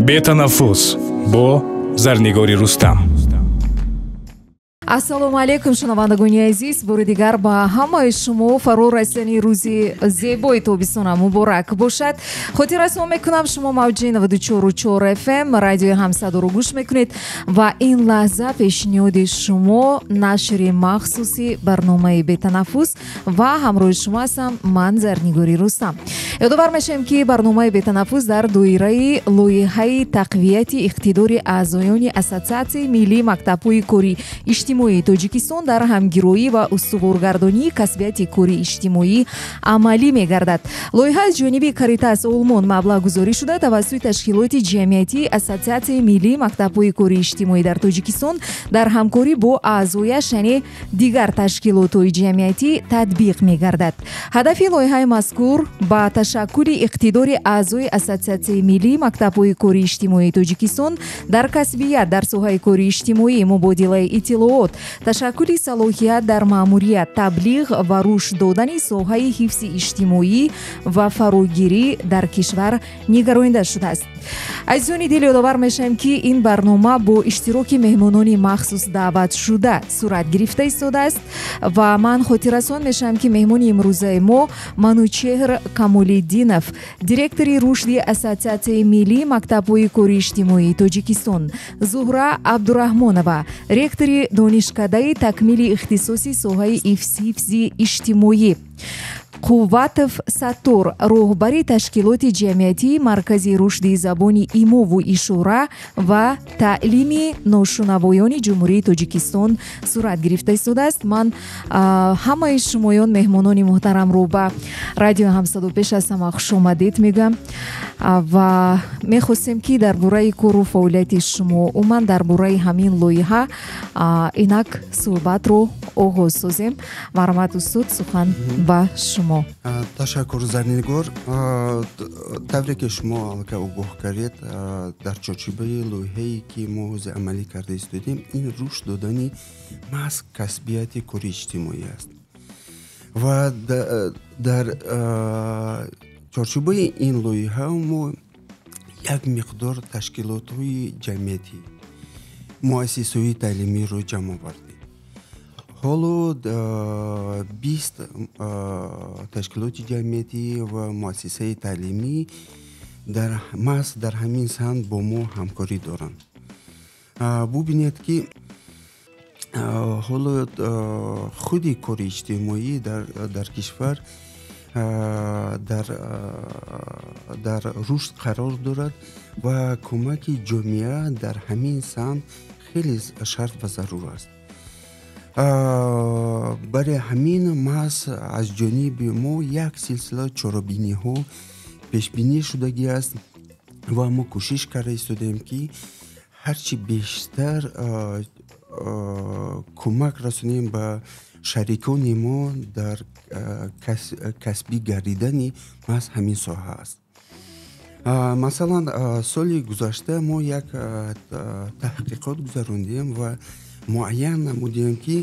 Бетанаффус бо Зарнигори Рустам. Ассалому алайкум, шунавандагони азиз. Бори дигар ба ҳамаи шумо фаро расидани рӯзи зебои тобистона муборак бошад. Хотиррасон мекунам, шумо мавҷи 94,4 FM радиои Ҳамсадоро гӯш мекунед ва ин лаҳза пешниҳоди шумо нашри махсуси барномаи Бетанаффус ва ҳамроҳи шумо ҳастам ман, Зарнигори Рустам. Ёдовар мешавем, ки барномаи Бетанаффус дар доираи лоиҳаи тақвияти иқтидори аъзоёни Ассотсиатсияи миллии мактабҳои кори иҷтимоии Тоҷикистон дар ҳамгироӣ ва устуворгардонии касбияти кори иҷтимоӣ амалӣ мегардад. Лоиҳа аз ҷониби Каритас Олмон маблағгузорӣ шуда, тавассути ташкилоти ҷамъиятии Ассотсиатсияи миллии мактабҳои кори иҷтимоӣ дар Тоҷикистон дар ҳамкорӣ бо аъзояш, яъне дигар ташкилотҳои ҷамъиятӣ, татбиқ мегардад. Ҳадафи лоиҳаи мазкур ба ташаккули иқтидори аъзои Ассотсиатсияи миллии мактабҳои кори иҷтимоии Тоҷикистон дар касбият дар соҳаи кори иҷтимоӣ, мубодилаи иттилоот, ташаккули салоҳият дар маъмурият, таблиғ ва рушд додани соҳаи ҳифзи иҷтимоӣ ва фарогирӣ дар кишвар нигаронида шудааст. Азизони дил, ёдовар мешавем, ки ин барнома бо иштироки меҳмонони махсус даъватшуда сурат гирифта истодааст ва ман хотиррасон мешавам, ки меҳмони имрӯзаи мо Манучеҳр Камолиддинов, директори рушди Ассотсиатсияи миллии мактабҳои кори иҷтимоии Тоҷикистон, Зуҳра Абдураҳмонова, ректори Донишкадаи такмили ихтисоси соҳаи ҳифзи иҷтимоӣ, Қувватов Саттор, роҳбари ташкилоти ҷамъиятии Маркази рушди забони имову ишора ва таълими ношунавоёни Ҷумҳурии Тоҷикистон сурат гирифта истодааст. Ман ҳамаи шумоён, меҳмонони муҳтарамро, ба радиои Ҳамсадо пеш аз ҳама хушомадед мегӯям ва мехостем, ки дар бораи кору фаъолияти шумо, умуман дар бораи ҳамин лоиҳа инак суҳбатро оғоз созем. Марҳамат, устод, сухан ба шумо. Ташаккур, Зарнигор. Тавре ки шумо аллакай огоҳ кардед, дар чорчӯбаи лоиҳае, ки мо ҳозир амалӣ карда истодем, ин рушд додани маҳз касбияти кори иҷтимоӣ аст ва дар чорчӯбаи ин лоиҳа мо як миқдор ташкилотҳои ҷамъиятӣ, муассисаҳои таълимиро ҷамъ овардем. Ҳоло 20 ташкилоти ҷамъиятӣ ва муассисаи таълимӣ маҳз дар ҳамин самт бо мо ҳамкорӣ доранд. Бубинед, ки ҳоло худи кори иҷтимоӣ дар кишвар дар рушд қарор дорад ва кӯмаки ҷомеа дар ҳамин самт хеле шарт ва зарур аст. Барои ҳамин маҳз аз ҷониби мо як силсила чорабиниҳо пешбинӣ шудагӣ аст ва мо кӯшиш карда истодаем, ки ҳарчи бештар кӯмак расонем ба шарикони мо дар касбӣ гардидани маҳз ҳамин соҳа аст. Масалан, соли гузашта мо як таҳқиқот гузарондем ва муайян намудем, ки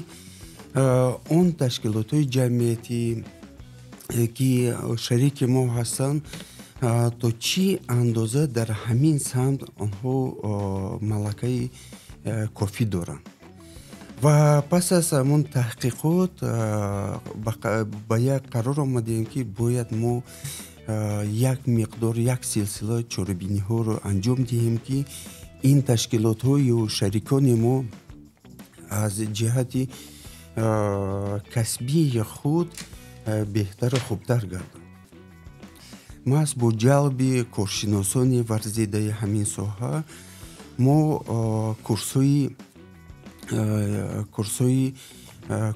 он ташкилотҳои ҷамъиятӣ, ки шарики мо ҳастанд, то чӣ андоза дар ҳамин самт онҳо малакаи кофӣ доранд. Ва пас аз ҳамон таҳқиқот ба як қарор омадем, ки бояд мо як миқдор, як силсила чорабиниҳоро анҷом диҳем, ки ин ташкилотҳою шарикони мо аз ҷиҳати касбии худ беҳтару хубтар гарданд. Маҳз бо ҷалби коршиносони варзидаи ҳамин соҳа мо курсҳои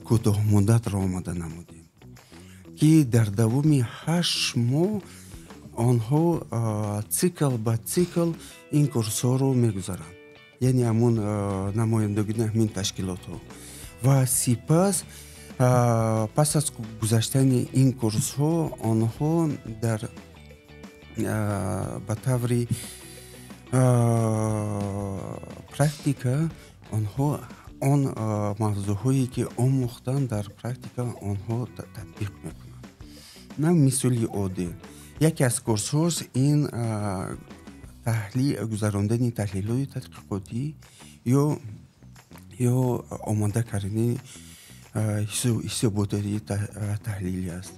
кӯтоҳмуддатро омода намудем, ки дар давоми 8 моҳ онҳо цикл ба цикл ин курсҳоро мегузаранд, яъне ҳамон намояндагони ҳамин ташкилотҳо, ва сипас пас аз гузаштани ин курсҳо онҳо дар ба таври практика онҳо он мавзӯъҳое, ки омӯхтанд, дар практика онҳо татбиқ мекунанд. На, мисоли оддӣ, яке аз курсҳош ин таҳлил, гузарондани таҳлилҳои тадқиқотӣ ё омода кардани ҳисоботи таҳлилӣ аст.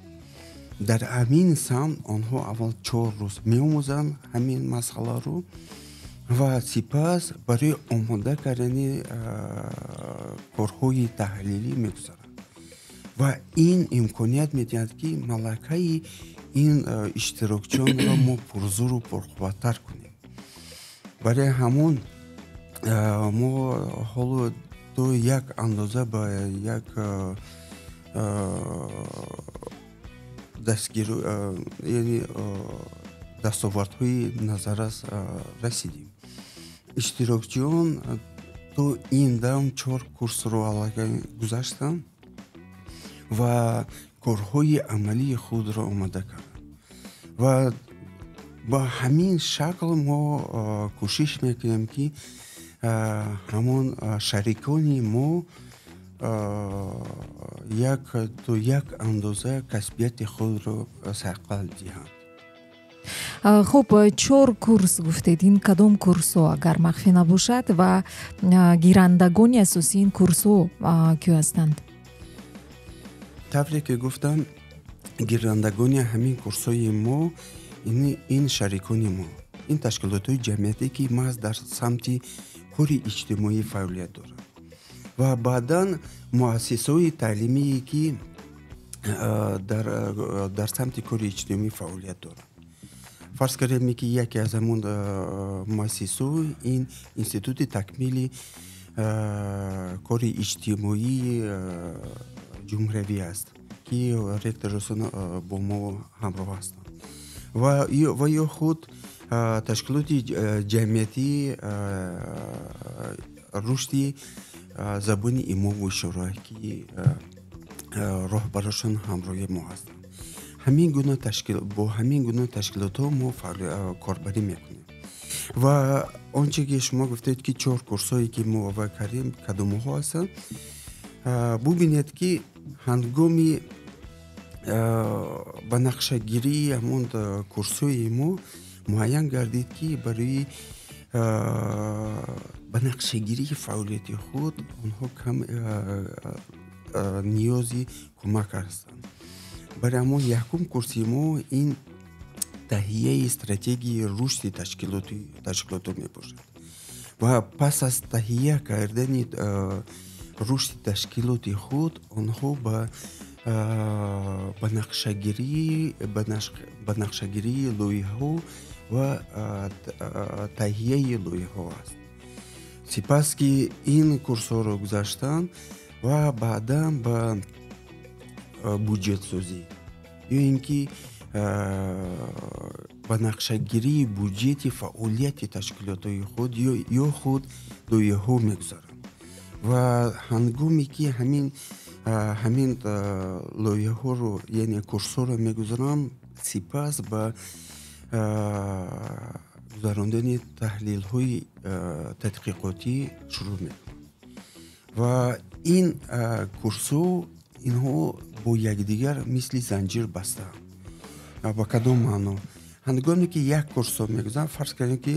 Дар ҳамин самт онҳо аввал 4 рӯз меомӯзанд ҳамин масъаларо ва сипас барои омода кардани корҳои таҳлилӣ мегузаранд ва ин имконият медиҳад, ки малакаи ин иштирокчиёнро мо пурзӯру пурқувваттар кунем. Барои ҳамон мо ҳоло то як андоза ба як дастгир, яъне дастовардҳои назаррас расидем. Иштирокчиён то ин дам чор курсро аллакай гузаштанд ва корҳои амалии худро омода карданд ва ба ҳамин шакл мо кӯшиш мекунем, ки ҳамон шарикони мо як то як андоза касбияти худро сайқал диҳанд. Хуб, чор курс гуфтед. Ин кадом курсҳо, агар махфӣ набошад, ва гирандагони асосии ин курсҳо кӣ ҳастанд? Тавре ки гуфтам, гирандагони ҳамин курсҳои мо ин шарикони мо, ин ташкилотҳои ҷамъиятӣ, ки маҳз дар самти кори иҷтимоӣ фаъолият доранд ва баъдан муассисаҳои таълимие, ки дар самти кори иҷтимоӣ фаъолият доранд. Фарз кардем, ки яке аз ҳамон муассисаҳо ин Институти такмили кори иҷтимоии ҷумҳуриявӣ аст, ки ректорашон бо мо ҳамроҳ ҳастанд, ва ё худ ташкилоти ҷамъиятии рушди забони имову ишора, ки роҳбарошон ҳамроҳи мо ҳастанд. Ҳамин гуна ташкил, бо ҳамин гуна ташкилотҳо мо корбарӣ мекунем. Ва он че ки шумо гуфтед, ки чор курсҳое, ки мо аввал кардем, кадомҳо ҳастанд, бубинед, ки ҳангоми ба нақшагирии ҳамон курсҳои мо муайян гардид, ки барои ба нақшагирии фаъолияти худ онҳо кам ниёзи кӯмак ҳастанд. Барои ҳамон якум курси мо ин таҳияи стратегияи рушди ташкилотҳо мебошад ва пас аз таҳия кардани рушди ташкилоти худ онҳо ба нақшагирии лоиҳаҳо ва таҳияи лоиҳаҳо аст. Сипас ки ин курсҳоро гузаштанд ва баъдан ба буҷетсозӣ ё ин ки ба нақшагирии буҷети фаъолияти ташкилотҳои худ ё худ лоиҳаҳо мегузаранд ва ҳангоме ки ҳамин лоиҳаҳоро, яъне курсҳоро мегузарам, сипас ба гузарондани таҳлилҳои тадқиқотӣ шурӯъ мекунам. Ва ин курсҳо, инҳо бо якдигар мисли занҷир бастаанд. Ба кадом маъно? Ҳангоме ки як курсҳо мегузарам, фарз кардем, ки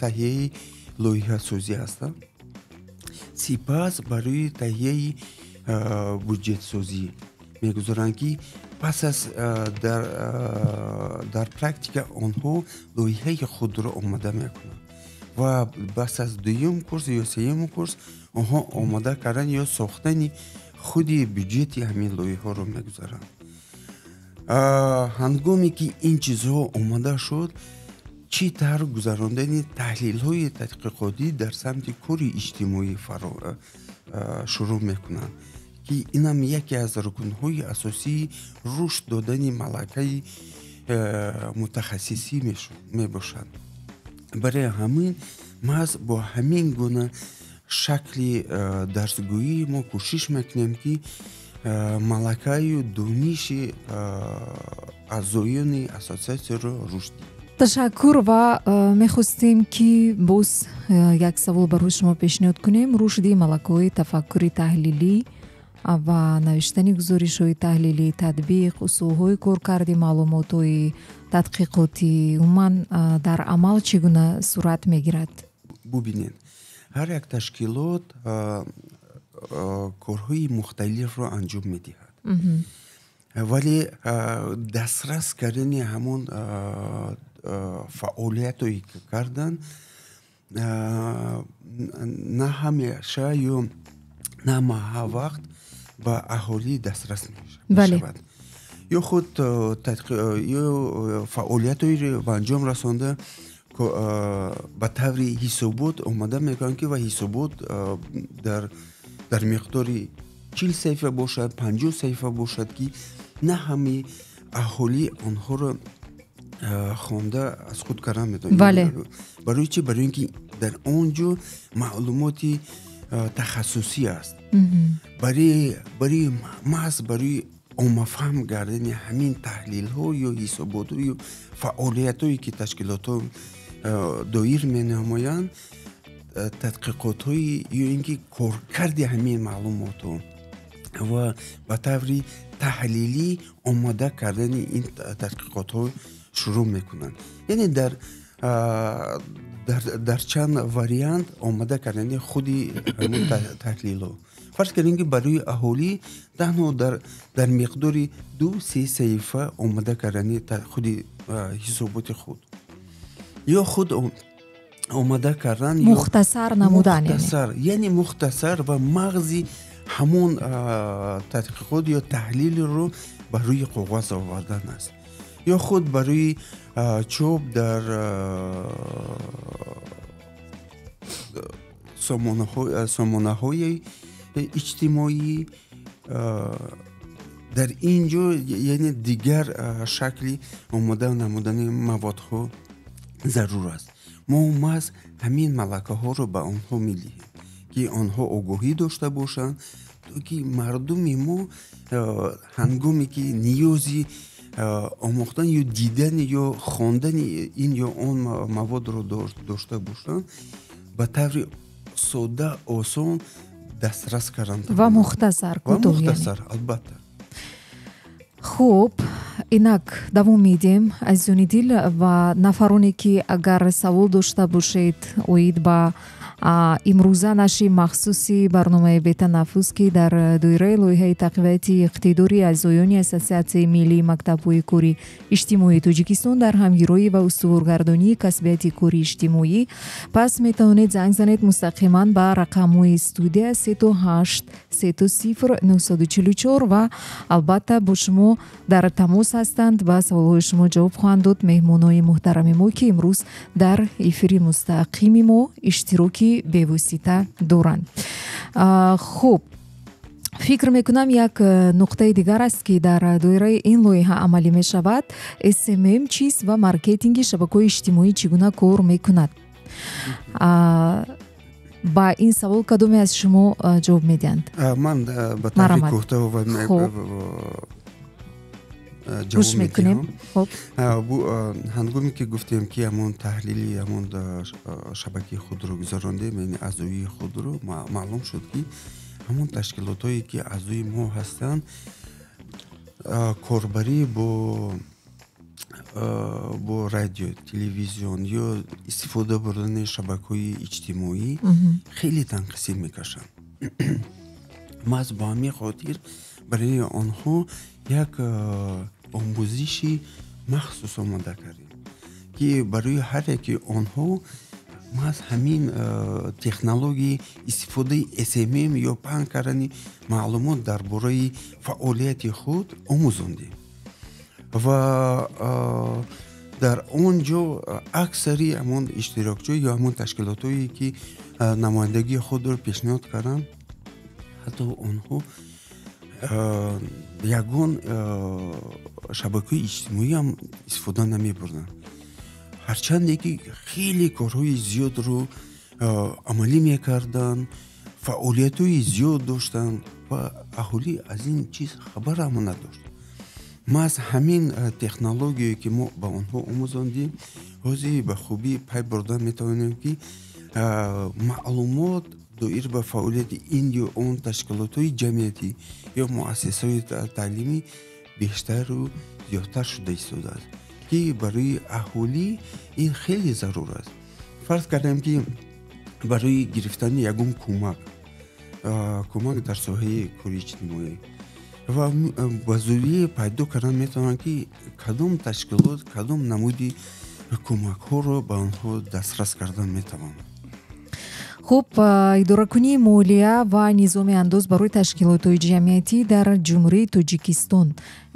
таҳияи лоиҳасозӣ ҳастанд, сипас барои таҳияи буҷетсозӣ мегузоранд, ки пас аз дар практика онҳо лоиҳаи худро омода мекунанд ва пас аз дуюм курс ё сеюм курс онҳо омода кардан ё сохтани худи бюҷети ҳамин лоиҳаро мегузаранд. Ҳангоме ки ин чизҳо омода шуд, чӣ тавр гузарондани таҳлилҳои тадқиқотӣ дар самти кори иҷтимоӣ шурӯъ мекунанд, ки инам яке аз рукнҳои асосии рушд додани малакаи мутахассисӣ мебошад. Барои ҳамин маҳз бо ҳамин гуна шакли дарсгӯӣ мо кӯшиш мекунем, ки малакаю дониши аъзоёни ассотсиатсияро рушд диҳем. Ташаккур ва мехостем, ки боз як савол барои шумо пешниҳод кунем. Рушди малакаҳои тафаккури таҳлилӣ ва навиштани гузоришҳои таҳлилӣ, татбиқ, усулҳои коркарди маълумотҳои тадқиқотӣ умуман дар амал чӣ гуна сурат мегирад? Бубинед, ҳар як ташкилот корҳои мухталифро анҷом медиҳад, вале дастрас кардани ҳамон фаъолиятое ки кардан на ҳамеша ё на ҳама вақт ба аҳолӣ дастрас мешавад. Ё худ ё фаъолиятҳоеро ба анҷом расонда ба таври ҳисобот омода мекунанд, ки ва ҳисобот дар миқдори 40 саҳифа бошад, 50 саҳифа бошад, ки на ҳамаи аҳолӣ онҳоро хонда аз худ кардан метавонад. Барои чӣ? Барои ин ки дар он ҷо маълумоти тахассусӣ аст. Барои маҳз барои оммафаҳм гардани ҳамин таҳлилҳо ё ҳисоботҳо ё фаъолиятҳое ки ташкилотҳо доир менамоянд, тадқиқотҳои ё ин ки коркарди ҳамин маълумотҳо ва ба таври таҳлилӣ омода кардани ин тадқиқотҳо шурӯъ мекунанд. Яъне дар чанд вариант омода кардани худи ҳамон таҳлилҳо. Фарз кардем, ки барои аҳолӣ танҳо дар миқдори 2-3 саҳифа омода кардани худи ҳисоботи худ ё худ омода кардан, мухтасар намудан, мухтасар, яъне мухтасар ва мағзи ҳамон тадқиқот ё таҳлилро ба рӯи коғаз овардан аст, ё худ барои чоп дар сомонаҳои иҷтимоӣ. Дар ин ҷо яъне дигар шакли омода намудани маводҳо зарур аст. Мо маҳз ҳамин малакаҳоро ба онҳо медиҳем, ки онҳо огоҳӣ дошта бошанд, то ки мардуми мо ҳангоме ки ниёзи омӯхтан ё дидани ё хондани ин ё он маводро дошта бошанд, ба таври сода, осон дастрас кардан ва мухтасар, ва мухтасар, албатта. Хуб, инак давом медиҳем, азизони дил, ва нафароне ки агар савол дошта бошед оид ба имрӯза нашри махсуси барномаи «Бетанаффус», ки дар доираи лоиҳаи тақвияти иқтидори аъзоёни Ассотсиатсияи миллии мактабҳои кори иҷтимоии Тоҷикистон дар ҳамгироӣ ва устуворгардонии касбияти кори иҷтимоӣ, пас метавонед занг занед мустақиман ба рақамҳои студия 38 30 944 ва албатта бо шумо дар тамос ҳастанд, ба саволҳои шумо ҷавоб хоҳанд дод меҳмонони муҳтарами мо, ки имрӯз дар эфири мустақими мо иштироки бевосита доранд. Хуб, фикр мекунам, як нуқтаи дигар аст, ки дар доираи ин лоиҳа амалӣ мешавад. СММ чист ва маркетинги шабакаҳои иҷтимоӣ чӣ гуна кор мекунад? Ба ин савол кадоме аз шумо ҷавоб медиҳанд? Ман ба таври кӯтоҳ гӯш мекунем. Ҳангоме ки гуфтем, ки ҳамон таҳлили ҳамон шабакаи худро гузарондем, яъне аъзоии худро, маълум шуд, ки ҳамон ташкилотҳое ки аъзои мо ҳастанд, корбарӣ бо радио, телевизион ё истифода бурдани шабакаҳои иҷтимоӣ хеле танқисӣ мекашанд. Маҳз ба ҳамин хотир барои онҳо як омӯзиши махсус омода кардем, ки барои ҳар яки онҳо маҳз ҳамин технологияи истифодаи СММ ё паҳн кардани маълумот дар бораи фаъолияти худ омӯзондем. Ва дар он ҷо аксари ҳамон иштирокчиҳо ё ҳамон ташкилотҳое ки намояндагии худро пешниҳод карданд, ҳатто онҳо ягон шабакаи иҷтимоӣ ҳам истифода намебурданд, ҳарчанде ки хеле корҳои зиёдро амалӣ мекарданд, фаъолиятҳои зиёд доштанд ва аҳолӣ аз ин чиз хабар ҳам надошт. Маҳз ҳамин технологияе ки мо ба онҳо омӯзондем, ҳозир ба хубӣ пай бурдан метавонем, ки маълумот Доир ба фаъолияти ин ё он ташкилотҳои ҷамъиятӣ ё муассисаҳои таълимӣ бештару зиёдтар шуда истодааст, ки барои аҳолӣ ин хеле зарур аст. Фарз кардем, ки барои гирифтани ягон кӯмак дар соҳаи кори иҷтимоӣ ва ба зудӣ пайдо кардан метавонанд, ки кадом ташкилот кадом намуди кӯмакҳоро ба онҳо дастрас кардан метавонад. Хуб, идоракунии молия ва низоми андоз барои ташкилотҳои ҷамъиятӣ дар Ҷумҳурии Тоҷикистон,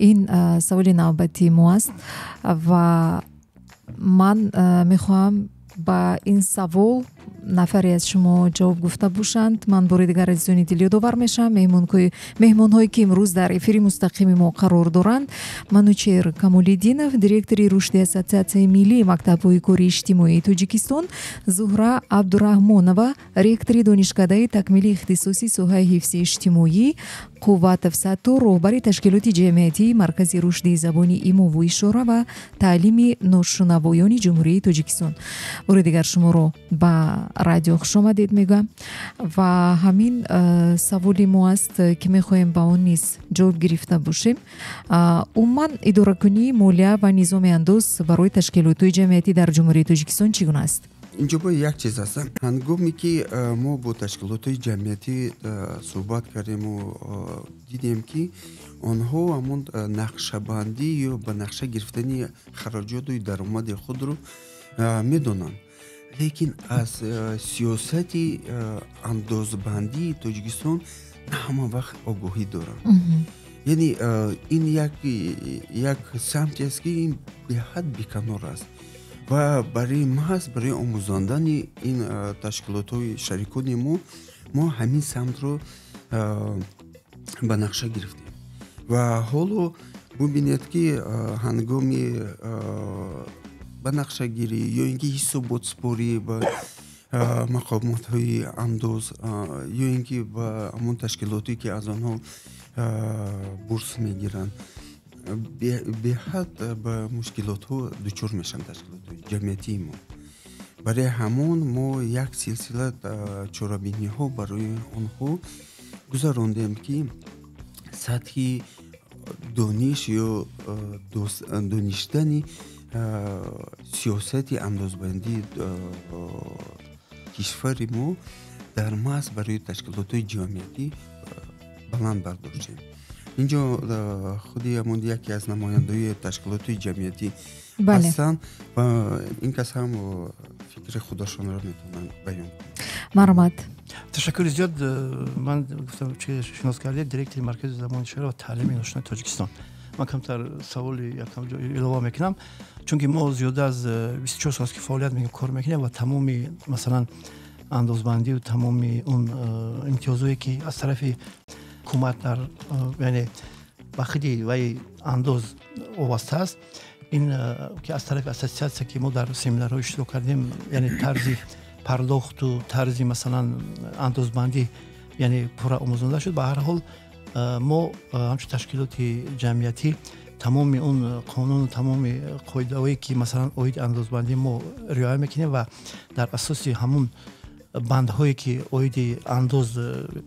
ин саволи навбатии мо аст ва ман мехоҳам ба ин савол нафаре аз шумо ҷавоб гуфта бошанд. Ман бори дигар, азизони дил, ёдовар мешавам, меҳмонҳое ки имрӯз дар эфири мустақими мо қарор доранд: Манучеҳр Камолиддинов, директори рушди Ассотсиатсияи миллии мактабҳои кори иҷтимоии Тоҷикистон, Зуҳра Абдураҳмонова, ректори Донишкадаи такмили ихтисоси соҳаи ҳифзи иҷтимоӣ, Қувватов Саттор, роҳбари ташкилоти ҷамъиятии Маркази рушди забони имову ишора ва таълими ношунавоёни Ҷумҳурии Тоҷикистон. Бори дигар шуморо ба радио хушомадед мегӯям ва ҳамин саволи мо аст, ки мехоҳем ба он низ ҷавоб гирифта бошем. Умуман, идоракунии молия ва низоми андоз барои ташкилотҳои ҷамъиятӣ дар Ҷумҳурии Тоҷикистон чӣ гуна аст? Инҷо бояд як чиз аст. Ҳангоме ки мо бо ташкилотҳои ҷамъиятӣ суҳбат кардему дидем, ки онҳо ҳамон нақшабандӣ ё ба нақша гирифтани хароҷоту даромади худро медонанд, лекин аз сиёсати андозбандии Тоҷикистон на ҳама вақт огоҳӣ доранд. Яъне ин як самте аст, ки ин беҳад беканор аст ва барои маҳз барои омӯзондани ин ташкилотҳои шарикони мо ҳамин самтро ба нақша гирифтем. Ва ҳоло бубинед, ки ҳангоми ба нақшагирӣ ё ин ки ҳисоботсупорӣ ба мақомотҳои андоз ё ин ки ба ҳамон ташкилоте, ки аз онҳо бурс мегиранд, беҳад ба мушкилотҳо дучор мешаванд ташкилотҳои ҷамъиятии мо. Барои ҳамон мо як силсила чорабиниҳо барои онҳо гузарондем, ки сатҳи дониш ё донистани сиёсати андозбандии кишвари мо дар маҳз барои ташкилотҳои ҷамъиятӣ баланд бардоштем. Инҷо худи ҳамон яке аз намояндаҳои ташкилотҳои ҷамъиятӣ ҳастанд ва ин кас ҳам фикри худашонро метавонанд баён кунанд. Марҳамат. Ташаккури зиёд. Ман гуфтам, чи шинос кардед, директори Маркази забони ишора ва таълими ношунаи Тоҷикистон. Ман камтар саволи якам илова мекунам, чунки мо зиёда аз 24 сол аст, ки фаъолият мекунем, кор мекунем ва тамоми, масалан, андозбандию тамоми он имтиёзое, ки аз тарафи ҳукумат дар, яъне ба худи вай андоз вобаста аст, ин ки аз тарафи ассотсиатсия, ки мо дар семинарҳо иштирок кардем, яъне тарзи пардохту тарзи, масалан, андозбандӣ, яъне пурра омӯзонда шуд. Ба ҳар ҳол, мо ҳамчун ташкилоти ҷамъиятӣ тамоми он қонуну тамоми қоидаҳое, ки, масалан, оиди андозбандӣ, мо риоя мекунем ва дар асоси ҳамун бандҳое, ки оиди андоз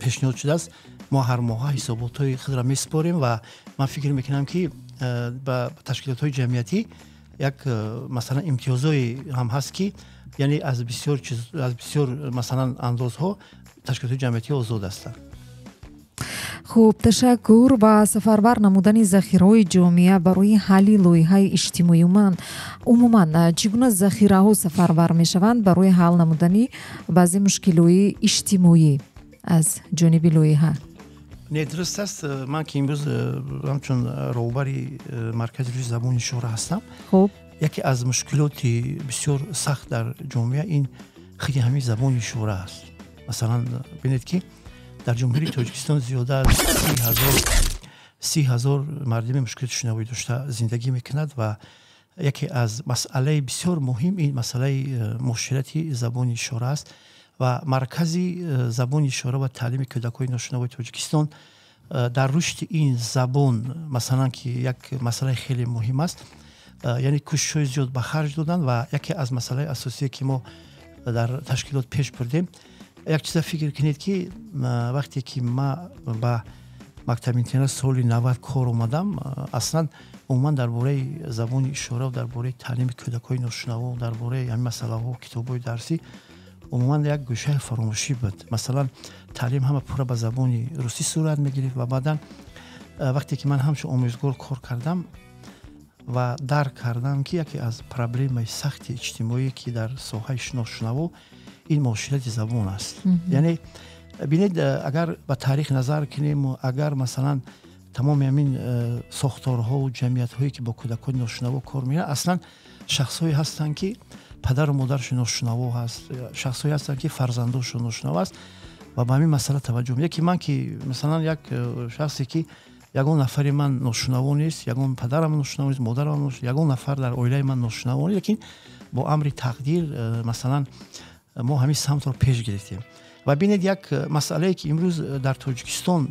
пешниҳод шудааст, мо ҳар моҳа ҳисоботҳои худро месупорем. Ва ман фикр мекунам, ки ба ташкилотҳои ҷамъиятӣ як, масалан, имтиёзое ҳам ҳаст, ки яъне аз бисёр чиз, аз бисёр, масалан, андозҳо ташкилотҳои ҷамъиятӣ озод ҳастанд. Хуб, ташаккур. Ва сафарбар намудани захираҳои ҷомеа барои ҳалли лоиҳаи иҷтимоӣ. Умуман, чӣ гуна захираҳо сафарбар мешаванд барои ҳал намудани баъзе мушкилҳои иҷтимоӣ аз ҷониби лоиҳа? Не, дуруст аст. Ман ки имрӯз ҳамчун роҳбари Маркази рушди забони ишора ҳастам, яке аз мушкилоти бисёр сахт дар ҷомеа ин худи ҳамин забони ишора аст. Масалан, бинед, ки дар Ҷумҳурии Тоҷикистон зиёда аз 30,000 мардуми мушкилоти шунавоӣ дошта зиндагӣ мекунад ва яке аз масъалаи бисёр муҳим ин масъалаи муоширати забони ишора аст. Ва Маркази забони ишора ва таълими кӯдакҳои ношунавои Тоҷикистон дар рушди ин забон, масалан, ки як масъалаи хеле муҳим аст, яъне кӯшишҳои зиёд ба харҷ доданд. Ва яке аз масъалаи асосие, ки мо дар ташкилот пеш бурдем, Як чиза фикр кунед, ки вақте ки ман ба мактаби интернат соли 90 кор омадам, аслан умуман дар бораи забони ишора, дар бораи таълими кӯдакҳои ношунаво, дар бораи ҳамин масъалаҳо, китобҳои дарсӣ умуман як гӯшаи фаромӯшӣ буд. Масалан, таълим ҳама пурра ба забони русӣ сурат мегирифт ва баъдан вақте ки ман ҳамчун омӯзгор кор кардам ва дарк кардам, ки яке аз проблемаи сахти иҷтимоӣ, ки дар соҳаи ношунаво, ин муоширати забон аст. Яъне бинед, агар ба таърих назар кунем, агар масалан тамоми ҳамин сохторҳову ҷамъиятҳое, ки бо кӯдакони ношунаво кор мекунанд, аслан шахсҳое ҳастанд, ки падару модарашон ношунаво ҳаст, шахсҳое ҳастанд, ки фарзандошон ношунаво аст ва ба ҳамин масъала таваҷҷӯҳ. Яке ман, ки масалан як шахсе, ки ягон нафари ман ношунаво нест, ягон падарам ношунаво нест, модарам ношунаво, ягон нафар дар оилаи ман ношунаво нест, лекин бо амри тақдир масалан мо ҳамин самтро пеш гирифтем. Ва бинед, як масъалае, ки имрӯз дар Тоҷикистон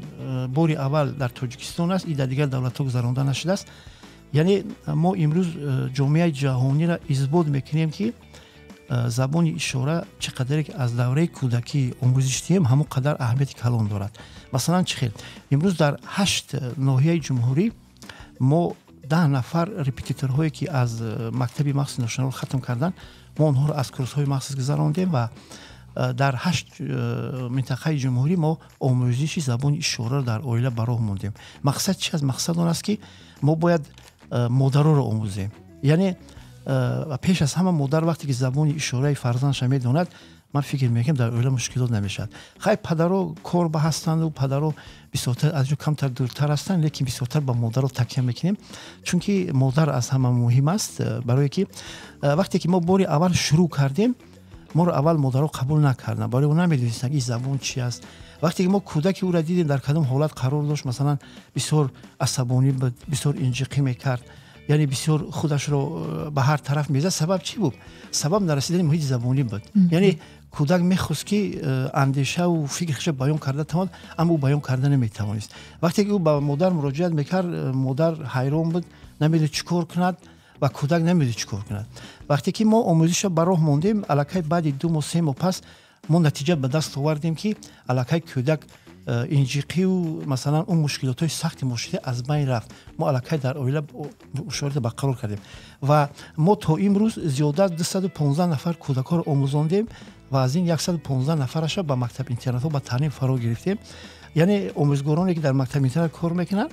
бори аввал дар Тоҷикистон аст и дар дигар давлатҳо гузаронда нашудааст. Яъне мо имрӯз ҷомеаи ҷаҳониро исбот мекунем, ки забони ишора чӣ қадаре ки аз давраи кӯдакӣ омӯзиш диҳем, ҳамон қадар аҳамияти калон дорад. Масалан, чӣ хел имрӯз дар 8 ноҳияи ҷумҳурӣ мо 10 нафар репетиторҳое, ки аз мактаби махсуси ношунаво хатм карданд, мо онҳоро аз курсҳои махсус гузарондем ва дар 8 минтақаи ҷумҳурӣ мо омӯзиши забони ишораро дар оила ба роҳ мондем. Мақсад чи аст? Мақсад он аст, ки мо бояд модароро омӯзем. Яъне пеш аз ҳама модар вақте ки забони ишораи фарзандша медонад, ман фикр мекунам, дар оила мушкилот намешавад. Хай, падаро кор ба ҳастанду падаро бисёртар аз ҷо камтар дуртар ҳастанд, лекин бисёртар ба модаро такя мекунем, чунки модар аз ҳама муҳим аст. Барое ки вақте ки мо бори аввал шурӯъ кардем, моро аввал модаро қабул накарданд, барои ӯ намедонистанд, ин забон чи аст. Вақте ки мо кӯдаки ӯро дидем, дар кадом ҳолат қарор дошт, масалан бисёр асабонӣ буд, бисёр инҷиқӣ мекард, яъне бисёр худашро ба ҳар тараф мезад. Сабаб чӣ буд? Сабаб нарасидани муҳити забонӣ буд. Яъне кӯдак мехост, ки андешаву фикрша баён карда тавонад, аммо ӯ баён карда наметавонист. Вақте ки ӯ ба модар муроҷиат мекард, модар ҳайрон буд, намедонист чӣ кор кунад ва кӯдак намедонист чӣ кор кунад. Вақте ки мо омӯзишро ба роҳ мондем, аллакай баъди 2 моҳ, 3 моҳ пас мо натиҷа ба даст овардем, ки аллакай кӯдак инҷиқию масалан он мушкилотҳои сахти муоширӣ аз байн рафт. Мо аллакай дар оила мушоҳида барқарор кардем ва мо то имрӯз зиёда аз 215 нафар кӯдакҳоро омӯзондем ва аз ин 115 нафараша ба мактаб интернатҳо ба таълим фаро гирифтем. Яъне омӯзгороне, ки дар мактаб интернат кор мекунанд,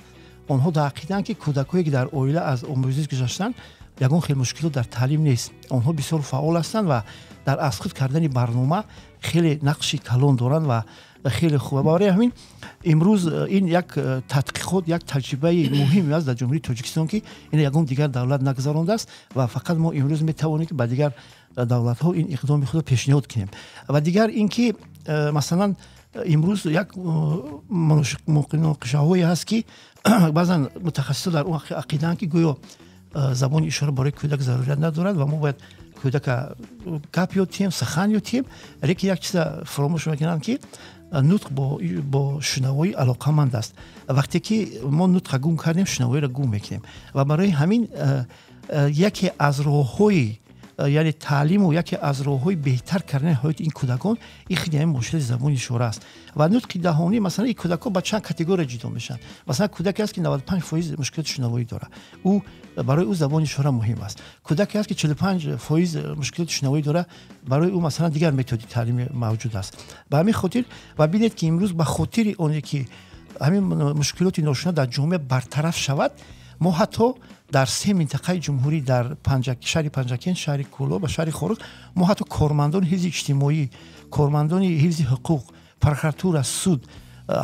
онҳо дар ақидаанд, ки кӯдакҳое, ки дар оила аз омӯзиш гузаштанд, ягон хел мушкилот дар таълим нест. Онҳо бисёр фаъол ҳастанд ва дар аз худ кардани барнома хеле нақши калон доранд ва хеле хуб. Барои ҳамин имрӯз ин як тадқиқот, як таҷрибаи муҳим аст дар Ҷумҳурии Тоҷикистон, ки ин ягон дигар давлат нагузарондааст ва фақат мо имрӯз метавонем, ки ба дигар давлатҳо ин иқдоми худро пешниҳод кунем. Ва дигар ин ки масалан имрӯз як муноқишаҳое ҳаст, ки баъзан мутахассисо дар он ақидаанд, ки гӯё забони ишора барои кӯдак зарурият надорад ва мо бояд кӯдака гап ёд диҳем, сухан ёд диҳем. Лекин як чиза фаромӯш мекунанд, ки нутқ бо шунавоӣ алоқаманд аст. Вақте ки мо нутқа гум кардем, шунавоиро гум мекунем. Ва барои ҳамин яке аз роҳҳои, яъне таълиму яке аз роҳҳои беҳтар кардани ҳаёти ин кӯдакон ин худи ҳамин муоширати забони ишора аст. Ва нутқи даҳонӣ, масалан, ин кӯдакҳо ба чанд категория ҷудо мешаванд. Масалан, кӯдаке аст, ки 95% мушкилоти шунавоӣ дорад, ӯ барои ӯ забони ишора муҳим аст. Кӯдаке аст, ки 45% мушкилоти шунавоӣ дорад, барои ӯ масалан дигар методи таълимӣ мавҷуд аст. Ба ҳамин хотир ва бинед, ки имрӯз ба хотири оне ки ҳамин мушкилоти ношунаво дар ҷомеа бартараф шавад, мо ҳатто дар се минтақаи ҷумҳурӣ, дар шаҳри Панҷакент, шаҳри Кӯлоб ва шаҳри Хоруғ, мо ҳатто кормандони ҳифзи иҷтимоӣ, кормандони ҳифзи ҳуқуқ, прокуратура, суд,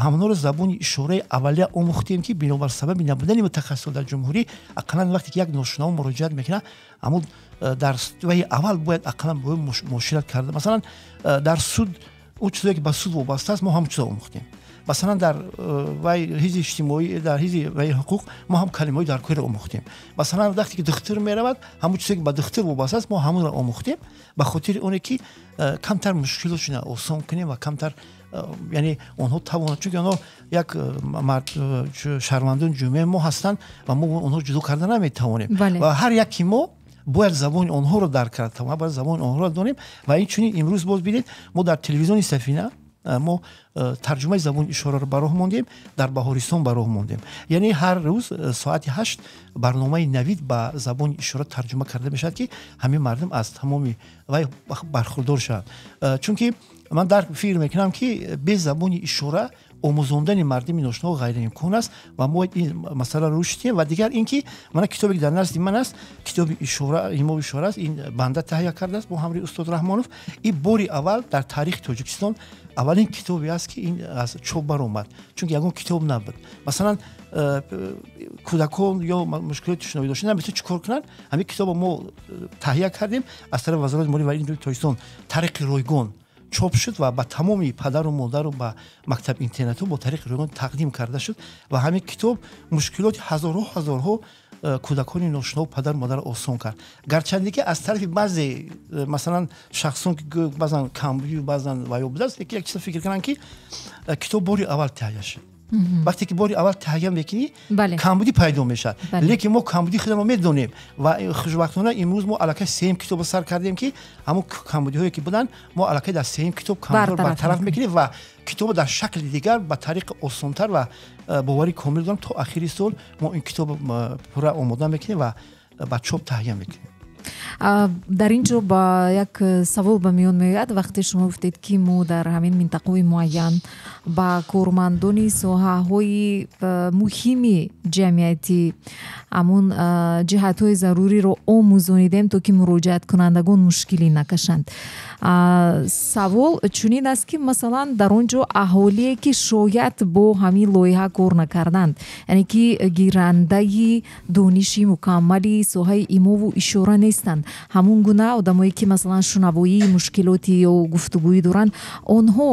ҳамонҳоро забони ишораи аввалия омӯхтем, ки бинобар сабаби набудани мутахассисон дар ҷумҳурӣ, ақаллан вақте ки як ношунаво муроҷиат мекунад, ҳамон дар ваи аввал бояд ақаллан бо муошират карда. Масалан, дар суд он чизое, ки ба суд вобаста аст, мо ҳамон чизо омӯхтем. Масалан, дар вай ҳифзи иҷтимоӣ, дар ҳифзи ваи ҳуқуқ мо ҳам калимаҳои даркориро омӯхтем. Масалан, вақте ки духтур меравад, ҳамон чизе, ки ба духтур вобаста аст, мо ҳамонро омӯхтем, ба хотири оне ки камтар мушкилотшона осон кунем ва камтар, яъне онҳо тавонанд, чунки онҳо як шаҳрвандони ҷомеаи мо ҳастанд ва мо онҳо ҷудо карда наметавонем. Ва ҳар яки мо Бояд забони онҳоро дарк кард, бояд забони онҳоро донем. Ва инчунин имрӯз боз бинед, мо дар телевизиони Сафина мо тарҷумаи забони ишораро ба роҳ мондем, дар Баҳористон ба роҳ мондем. Яъне ҳар рӯз соати 8 барномаи навид ба забони ишора тарҷума карда мешавад, ки ҳамин мардум аз тамоми вай бархурдор шаванд. Чунки ман дарк фикр мекунам, ки бе забони ишора омӯзондани мардуми ношинаво ғайриимкон аст ва мо бояд ин масъаларо рушд диҳем. Ва дигар ин ки мана китобе ки дар назди ман аст, китоби ишора, имову ишора аст, ин банда таҳия кардааст бо ҳамроҳи устод Раҳмонов. Ин бори аввал дар таърихи Тоҷикистон аввалин китобе аст, ки ин аз чоп баромад, чунки ягон китоб набуд. Масалан, кӯдакон ё мушкилоти шунавоӣ доштан наметавонанд чӣ кор кунанд. Ҳамин китобро мо таҳия кардем аз тарафи Вазорати маориф ва илми Тоҷикистон, тариқи ройгон чоп шуд ва ба тамоми падару модару ба мактаб интернатҳо бо тариқи ройгон тақдим карда шуд. Ва ҳамин китоб мушкилоти ҳазорҳо ҳазорҳо кӯдакони ношинаво, падару модарро осон кард. Гарчанде ки аз тарафи баъзе масалан шахсон ки баъзан камбудию баъзан ваё будааст, лекин як чиза фикр кунанд, ки китоб бори аввал таҳия шуд. Вақте ки бори аввал таҳия мекунӣ, камбудӣ пайдо мешавад, лекин мо камбудии худамро медонем ва хушбахтона имрӯз мо аллакай сеюм китобро сар кардем, ки ҳамон камбудиҳое ки буданд, мо аллакай дар сеюм китоб камбудиҳоро бартараф мекунем ва китобро дар шакли дигар ба тариқи осонтар. Ва боварӣ комил дорам, то ахири сол мо ин китобро пурра омода мекунем ва ба чоп таҳия мекунем. Дар ин ҷо ба як савол ба миён меояд. Вақте шумо гуфтед, ки мо дар ҳамин минтақаҳои муайян ба кормандони соҳаҳои муҳими ҷамъиятӣ ҳамун ҷиҳатҳои заруриро омӯзонидем, то ки муроҷиаткунандагон мушкилӣ накашанд, савол чунин аст, ки масалан дар он ҷо аҳолие, ки шояд бо ҳамин лоиҳа кор накарданд, яъне ки гирандаи дониши мукаммали соҳаи имову ишора нестанд, ҳамун гуна одамое, ки масалан шунавоии мушкилоти ё гуфтугӯӣ доранд, онҳо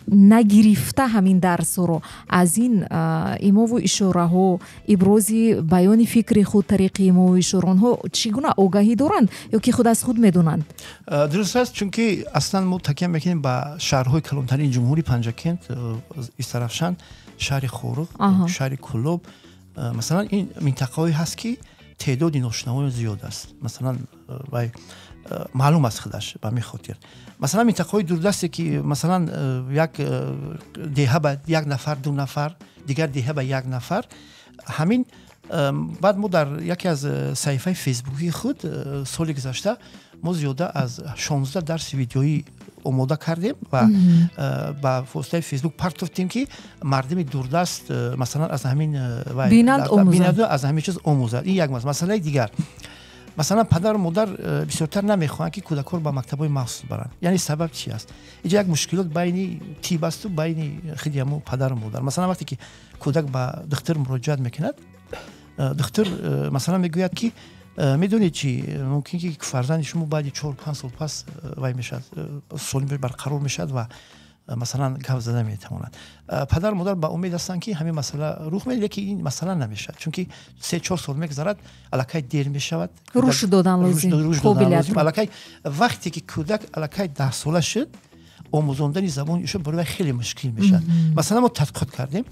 нагирифта ҳамин дарсҳоро аз ин имову ишораҳо, ибрози баёни фикри худ тариқи имову ишора, онҳо чӣ гуна огаҳӣ доранд ё ки худ аз худ медонанд? Дуруст аст, чунки аслан мо такя мекунем ба шаҳрҳои калонтарини ҷумҳурӣ: Панҷакент, Истарафшан, шаҳри Хоруғ, шаҳри Кӯлоб. Масалан, ин минтақаҳое ҳаст, ки теъдоди ношунавоён зиёд аст. Масалан, вай маълум аст худаш. Ба ҳамин хотир, масалан, минтақаҳои дурдасте, ки масалан як деҳа ба як нафар, ду нафар, дигар деҳа ба як нафар, ҳамин. Баъд мо дар яке аз саҳифаи фейсбукии худ соли гузашта мо зиёда аз 16 дарси видеоӣ омода кардем ва ба воситаи Фейсбук партофтем, ки мардуми дурдаст масалан аз ҳамин бинанд, аз ҳамин чиз омӯзад. Ин як масъалаи дигар. Масалан, падару модар бисёртар намехоҳанд, ки кӯдакҳоро ба мактабҳои махсус баранд. Яъне сабаб чи аст? Инҷа як мушкилот байни тиб асту байни худи ҳамун падару модар. Масалан, вақте ки кӯдак ба духтур муроҷиат мекунад, духтур масалан мегӯяд, ки медонед чи, мумкин ки фарзанди шумо баъди 4-5 сол пас вай мешавад, солим барқарор мешавад ва масалан гап зада метавонад. Падару модар ба умед ҳастанд, ки ҳамин масъала рух медиҳад, лекин ин масъала намешавад, чунки 3-4 сол мегузарад, аллакай дер мешавад. Рушд додан лозим. Аллакай вақте ки кӯдак аллакай 10сола шуд, омӯзондани забони ишора барои вай хеле мушкил мешавад. Масалан, мо тадқиқот кардем,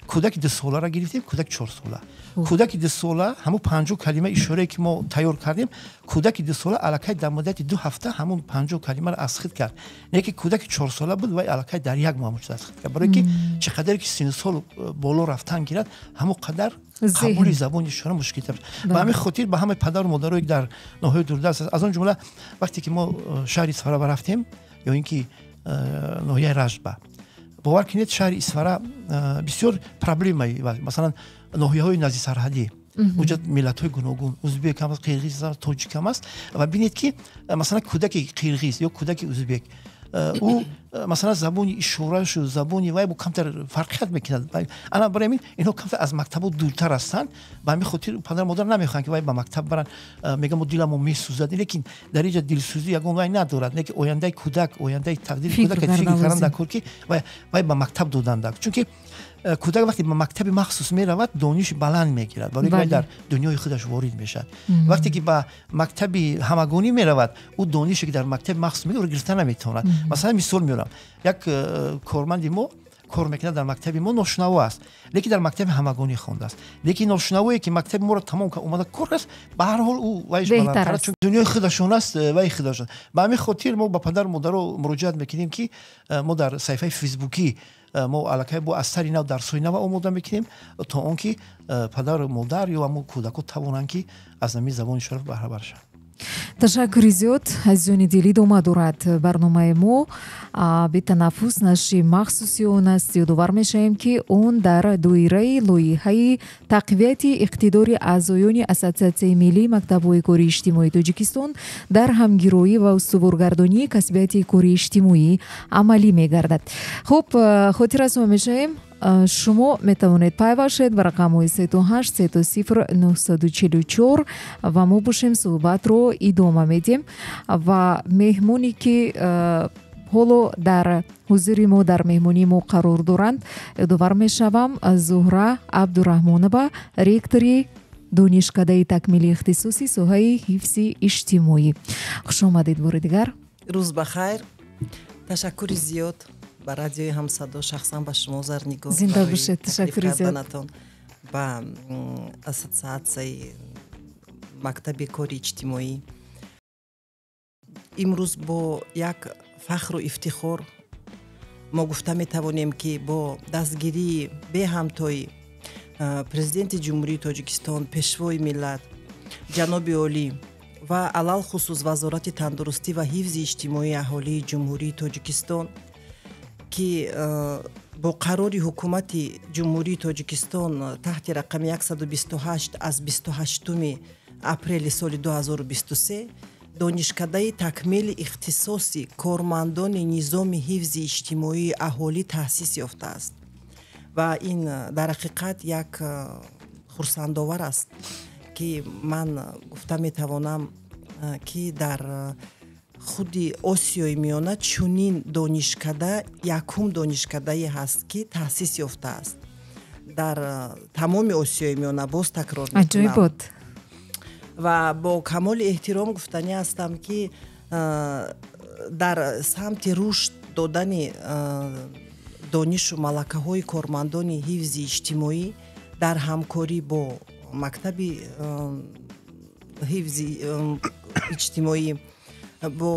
кӯдаки 2соларо гирифтем, кӯдаки 4сола. Кӯдаки 2сола ҳамун 50 калима ишорае, ки мо тайёр кардем, кӯдаки 2сола аллакай дар муддати 2 ҳафта ҳамун 50 калимаро аз худ кард. Не ки кӯдаки 4сола буд, вай аллакай дар як моҳ аз худ кард. Барое ки чӣ қадаре ки синну сол боло рафтан гирад, ҳамон қадар қабули забони ишора мушкилтар. Ба ҳамин хотир ба ҳамаи падару модарое, ки дар ноҳияи дурдаст аст, аз он ҷумла вақте ки мо шаҳри Исфара рафтем ё ин ки ноҳияи Ражба, бовар кунед, шаҳри Исфара бисёр проблемаи, масалан, ноҳияҳои назди сарҳадӣ, уҷа миллатҳои гуногун: узбек ҳам аст, қирғиз ҳам, тоҷик ҳам аст. Ва бинед, ки масалан кӯдаки қирғиз ё кӯдаки узбек, ӯ масалан забони ишорашу забони вай бо камтар фарқият мекунад. Ана барои ҳамин инҳо камтар аз мактабҳо дуртар ҳастанд. Ба ҳамин хотир падару модар намехоҳанд, ки вай ба мактаб баранд. Мегӯянд, мо диламон месӯзад, лекин дар инҷа дилсӯзӣ ягон вай надорад, лекин ояндаи кӯдак, ояндаи тақдири кӯдак фикр кардан дар кор, ки вай ба мактаб додан дар, чунки кӯдак вақте ба мактаби махсус меравад, дониши баланд мегирад, барои вай дар дунёи худаш ворид мешавад. Вақте ки ба мактаби ҳамагонӣ меравад, ӯ донише, ки дар мактаби махсус мегирад, гирифта наметавонад. Масалан, мисол меорам: як корманди мо Кор мекунад дар мактаби мо, ношунаво аст, лекин дар мактаби ҳамагонӣ хондааст. Лекин ношунавое ки мактаби моро тамом кард, омада кор аст, ба ҳар ҳол ӯ вайш баландтар, чун дунёи худашон аст, вай худашон. Ба ҳамин хотир мо ба падару модаро муроҷиат мекунем, ки мо дар саҳифаи фейсбукӣ мо аллакай бо аз сари нав дарсҳои нава омода мекунем, то он ки падару модар ё ҳамон кӯдако тавонанд, ки аз ҳамин забони ишора баҳрабар шаванд. Ташаккури зиёд, азизони дил. Идома дорад барномаи мо «Бетанаффус», нашри махсуси он аст. Ёдовар мешавем, ки он дар доираи лоиҳаи тақвияти иқтидори аъзоёни Ассотсиатсияи миллии мактабҳои кори иҷтимоии Тоҷикистон дар ҳамгироӣ ва устуворгардонии касбияти кори иҷтимоӣ амалӣ мегардад. Хуб, хотиррасон мешавем, шумо метавонед пайваст шавед ба рақамҳои 38 000 944 ва мо бошем, суҳбатро идома медиҳем. Ва меҳмоне ки ҳоло дар ҳузури мо, дар меҳмонии мо қарор доранд, ёдовар мешавам, Зуҳра Абдураҳмонова, ректори Донишкадаи такмили ихтисоси соҳаи ҳифзи иҷтимоӣ. Хуш омадед бори дигар. Рӯз ба хайр, ташаккури зиёд ба Радиои Ҳамсадо, шахсан ба шумо, Зарнигор. Зинда бошед, ташаккури зиёд. Ба Ассотсиатсияи мактаби кори иҷтимоӣ. Имрӯз бо як фахру ифтихор мо гуфта метавонем, ки бо дастгирии беҳамтои Президенти Ҷумҳурии Тоҷикистон, Пешвои миллат, ҷаноби олӣ ва алалхусус Вазорати тандурустӣ ва ҳифзи иҷтимоии аҳолии Ҷумҳурии Тоҷикистон, ки бо қарори Ҳукумати Ҷумҳурии Тоҷикистон таҳти рақами 128 аз 28 апрели соли 2023 Донишкадаи такмили ихтисоси кормандони низоми ҳифзи иҷтимоии аҳолӣ таъсис ёфтааст. Ва ин дар ҳақиқат як хурсандовар аст, ки ман гуфта метавонам, ки дар худи Осиёи Миёна чунин донишкада якум донишкадае ҳаст, ки таъсис ёфтааст дар тамоми Осиёи Миёна. Боз такрор мекунам ва бо камоли эҳтиром гуфтанӣ ҳастам, ки дар самти рушд додани донишу малакаҳои кормандони ҳифзи иҷтимоӣ дар ҳамкорӣ бо мактаби ҳифзи иҷтимоӣ, бо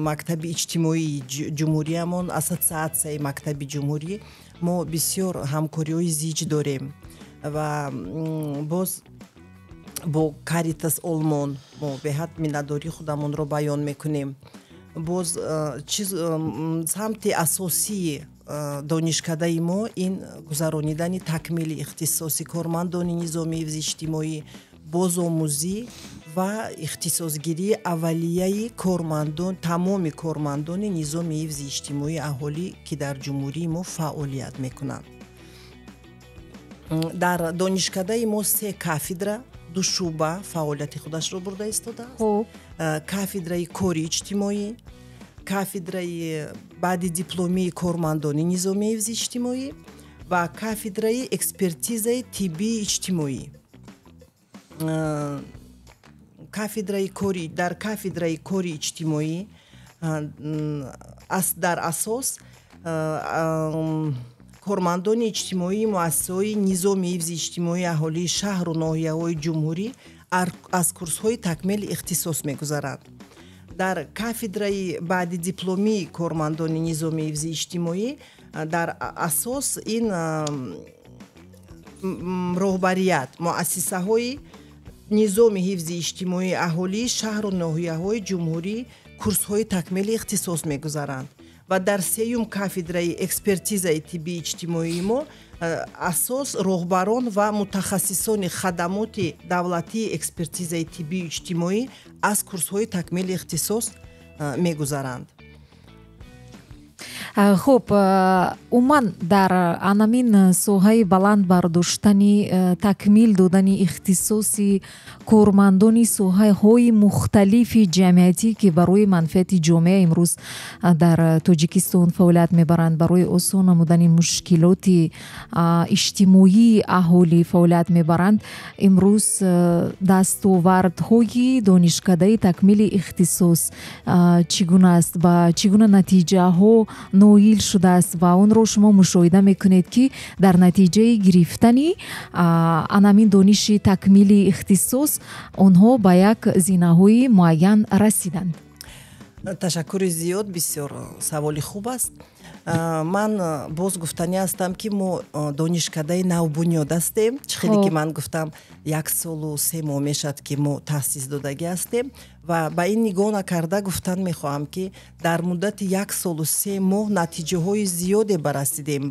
мактаби иҷтимоии ҷумҳуриямон, Ассотсиатсияи мактаби ҷумҳурӣ, мо бисёр ҳамкориҳои зич дорем. Ва боз бо Каритас Олмон мо беҳад миннатдории худамонро баён мекунем. Боз чиз, самти асосии донишкадаи мо ин гузаронидани такмили ихтисоси кормандони низоми ҳифзи иҷтимоӣ, бозомӯзӣ ва ихтисосгирии аввалияи кормандон, тамоми кормандони низоми ҳифзи иҷтимоии аҳолӣ, ки дар ҷумҳурии мо фаъолият мекунанд. Дар донишкадаи мо се кафедра, ду шӯъба фаъолияти худашро бурда истодааст: кафедраи кори иҷтимоӣ, кафедраи баъди дипломии кормандони низоми ҳифзи иҷтимоӣ ва кафедраи экспертизаи тиббии иҷтимоӣ. Кафедраи кори, дар кафедраи кори иҷтимоӣ дар асос кормандони иҷтимоии муассисаҳои низоми ҳифзи иҷтимоии аҳолии шаҳру ноҳияҳои ҷумҳурӣ аз курсҳои такмили ихтисос мегузаранд. Дар кафедраи баъди дипломии кормандони низоми ҳифзи иҷтимоӣ дар асос ин роҳбарият муассисаҳои низоми ҳифзи иҷтимоии аҳолии шаҳру ноҳияҳои ҷумҳурӣ курсҳои такмили ихтисос мегузаранд. Ва дар сеюм кафедраи экспертизаи тиббии иҷтимоии мо асос роҳбарон ва мутахассисони хадамоти давлатии экспертизаи тиббию иҷтимоӣ аз курсҳои такмили ихтисос мегузаранд. Хуб, умуман дар анамин соҳаи баланд бардоштани, такмил додани ихтисоси кормандони соҳаҳои мухталифи ҷамъиятӣ, ки барои манфиати ҷомеа имрӯз дар Тоҷикистон фаъолият мебаранд, барои осон намудани мушкилоти иҷтимоии аҳолӣ фаъолият мебаранд, имрӯз дастовардҳои донишкадаи такмили ихтисос чӣ гуна аст, ба чӣ гуна натиҷаҳо ноил шудааст ва онро шумо мушоҳида мекунед, ки дар натиҷаи гирифтани анамин дониши такмили ихтисос онҳо ба як зинаҳои муайян расиданд? Ташаккури зиёд, бисёр саволи хуб аст. Ман боз гуфтанӣ ҳастам, ки мо донишкадаи навбунёд ҳастем. Чӣ хеле ки ман гуфтам, 1 солу 3 моҳ мешавад, ки мо таъсис додагӣ ҳастем, ва ба ин нигоҳ накарда гуфтан мехоҳам, ки дар муддати 1 солу 3 моҳ натиҷаҳои зиёде барасидем.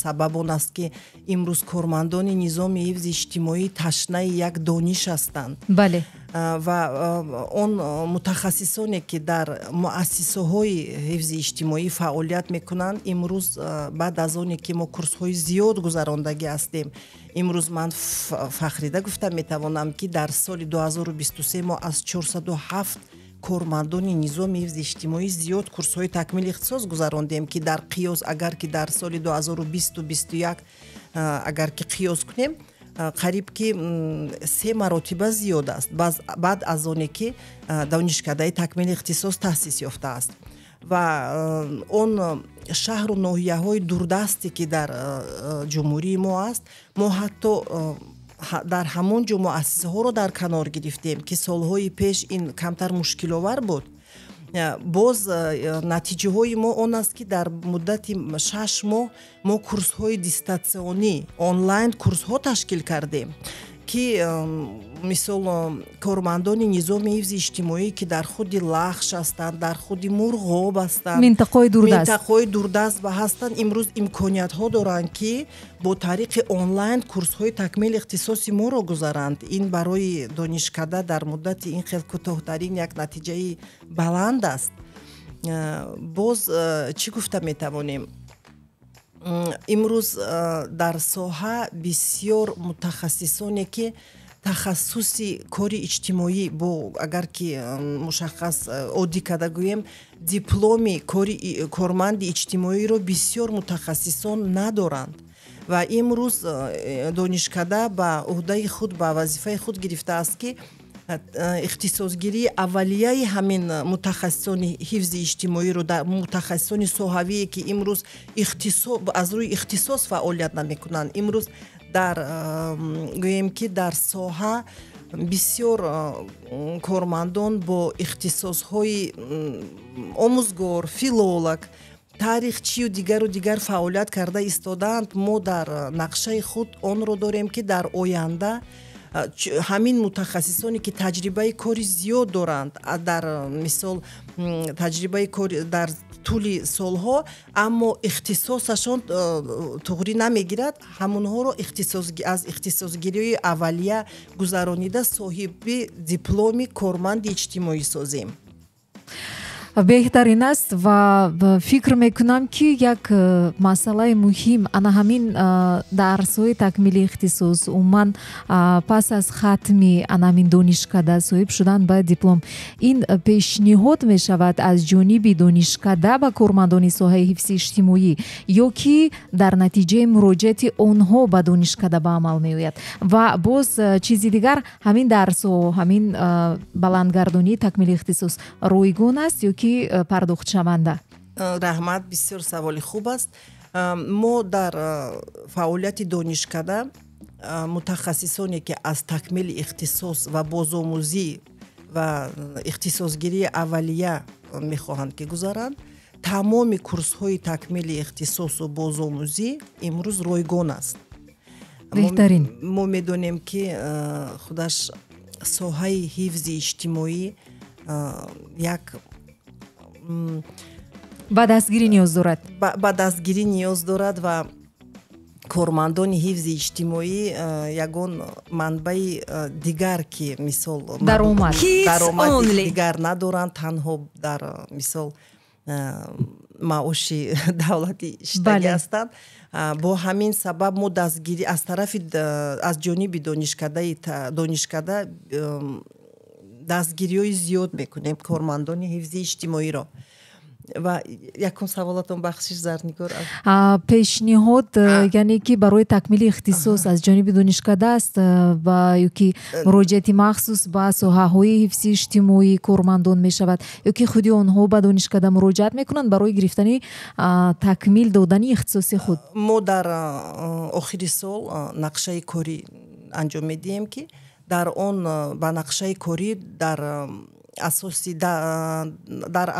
Сабаб он аст, ки имрӯз кормандони низоми ҳифзи иҷтимоӣ ташнаи як дониш ҳастанд. Ва он мутахассисоне, ки дар муассисаҳои ҳифзи иҷтимоӣ фаъолият мекунанд, имрӯз, баъд аз оне ки мо курсҳои зиёд гузарондагӣ ҳастем, имрӯз ман фахрида гуфта метавонам, ки дар соли 2023 мо аз 407 кормандони низоми ҳифзи иҷтимоӣ зиёд курсҳои такмили ихтисос гузарондем, ки дар қиёс, агар ки дар соли 2020 21 агар ки қиёс кунем, қариб ки се маротиба зиёд аст, баъд аз оне ки донишкадаи такмили ихтисос таъсис ёфтааст. Ва он шаҳру ноҳияҳои дурдасте, ки дар ҷумҳурии мо аст, мо ҳатто дар ҳамон ҷо муассисаҳоро дар канор гирифтем, ки солҳои пеш ин камтар мушкиловар буд. Боз натиҷаҳои мо он аст, ки дар муддати 6 моҳ мо курсҳои дистанционӣ, онлайн курсҳо ташкил кардем, ки мисол кормандони низоми ҳифзи иҷтимоӣ, ки дар худи Лахш ҳастанд, дар худи Мурғоб ҳастанд, минтақаҳои дурдаст, минтақаҳои дурдаст ва ҳастанд, имрӯз имкониятҳо доранд, ки бо тариқи онлайн курсҳои такмили ихтисоси моро гузаранд. Ин барои донишкада дар муддати ин хел кӯтоҳтарин як натиҷаи баланд аст. Боз чӣ гуфта метавонем? Имрӯз дар соҳа бисёр мутахассисоне, ки тахассуси кори иҷтимоӣ бо, агар ки мушаххас, оддӣ карда гӯем, дипломи кори корманди иҷтимоиро бисёр мутахассисон надоранд. Ва имрӯз донишкада ба ӯҳдаи худ, ба вазифаи худ гирифтааст, ки ихтисосгирии аввалияи ҳамин мутахассисони ҳифзи иҷтимоиро, мутахассисони соҳавие, ки имрӯз аз рӯи ихтисос фаъолият намекунанд. Имрӯз дар, гӯем ки, дар соҳа бисёр кормандон бо ихтисосҳои омӯзгор, филолог, таърихчию дигару дигар фаъолият карда истодаанд. Мо дар нақшаи худ онро дорем, ки дар оянда ҳамин мутахассисоне, ки таҷрибаи кори зиёд доранд, дар мисол таҷрибаи кори дар тӯли солҳо, аммо ихтисосашон туғрӣ намегирад, ҳамонҳоро аз ихтисосгирии аввалия гузаронида, соҳиби дипломи корманди иҷтимоӣ созем. Беҳтарин аст ва фикр мекунам, ки як масъалаи муҳим ана ҳамин дарсҳои такмили ихтисос, умуман пас аз хатми ана ҳамин донишкада соҳиб шудан ба диплом, ин пешниҳод мешавад аз ҷониби донишкада ба кормандони соҳаи ҳифзи иҷтимоӣ ё ки дар натиҷаи муроҷиати онҳо ба донишкада ба амал меояд? Ва боз чизи дигар, ҳамин дарсҳо, ҳамин баландгардонии такмили ихтисос ройгон аст ё ки пардохтшаванда? Раҳмат, бисёр саволи хуб аст. Мо дар фаъолияти донишкада мутахассисоне, ки аз такмили ихтисос ва бозомӯзӣ ва ихтисосгирии аввалия мехоҳанд ки гузаранд, тамоми курсҳои такмили ихтисосу бозомӯзӣ имрӯз ройгон аст. Беҳтарин. Мо медонем, ки худаш соҳаи ҳифзи иҷтимоӣ як ба дастгирӣ ниёз дорад. Ба дастгирӣ ниёз дорад ва кормандони ҳифзи иҷтимоӣ ягон манбаи дигар, ки мисол даромад даромади дигар надоранд, танҳо дар мисол маоши давлатӣ иштагӣ ҳастанд. Бо ҳамин сабаб мо дастгирӣ аз тарафи, аз ҷониби донишкада дастгириҳои зиёд мекунем кормандони ҳифзи иҷтимоиро. Ва якум саволатон, бахшиш, Зарнигор. Пешниҳод, яъне ки барои такмили ихтисос аз ҷониби донишкада аст ва ё ки муроҷиати махсус ба соҳаҳои ҳифзи иҷтимоӣ кормандон мешавад, ё ки худи онҳо ба донишкада муроҷиат мекунанд барои гирифтани, такмил додани ихтисоси худ? Мо дар охири сол нақшаи корӣ анҷом медиҳем, ки дар он ба нақшаи корӣ дар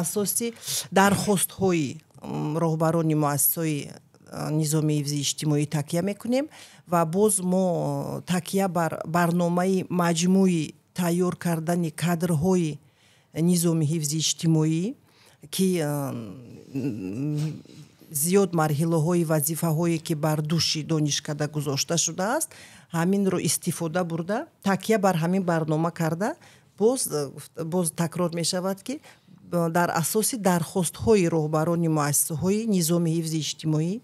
асоси дархостҳои роҳбарони муассисаҳои низоми ҳифзи иҷтимоӣ такя мекунем ва боз мо такя бар барномаи маҷмӯи тайёр кардани кадрҳои низоми ҳифзи иҷтимоӣ, ки зиёд марҳилаҳои вазифаҳое, ки бар дӯши донишкада гузошта шудааст, ҳаминро истифода бурда, такя бар ҳамин барнома карда, боз такрор мешавад, ки дар асоси дархостҳои роҳбарони муассисаҳои низоми ҳифзи иҷтимоӣ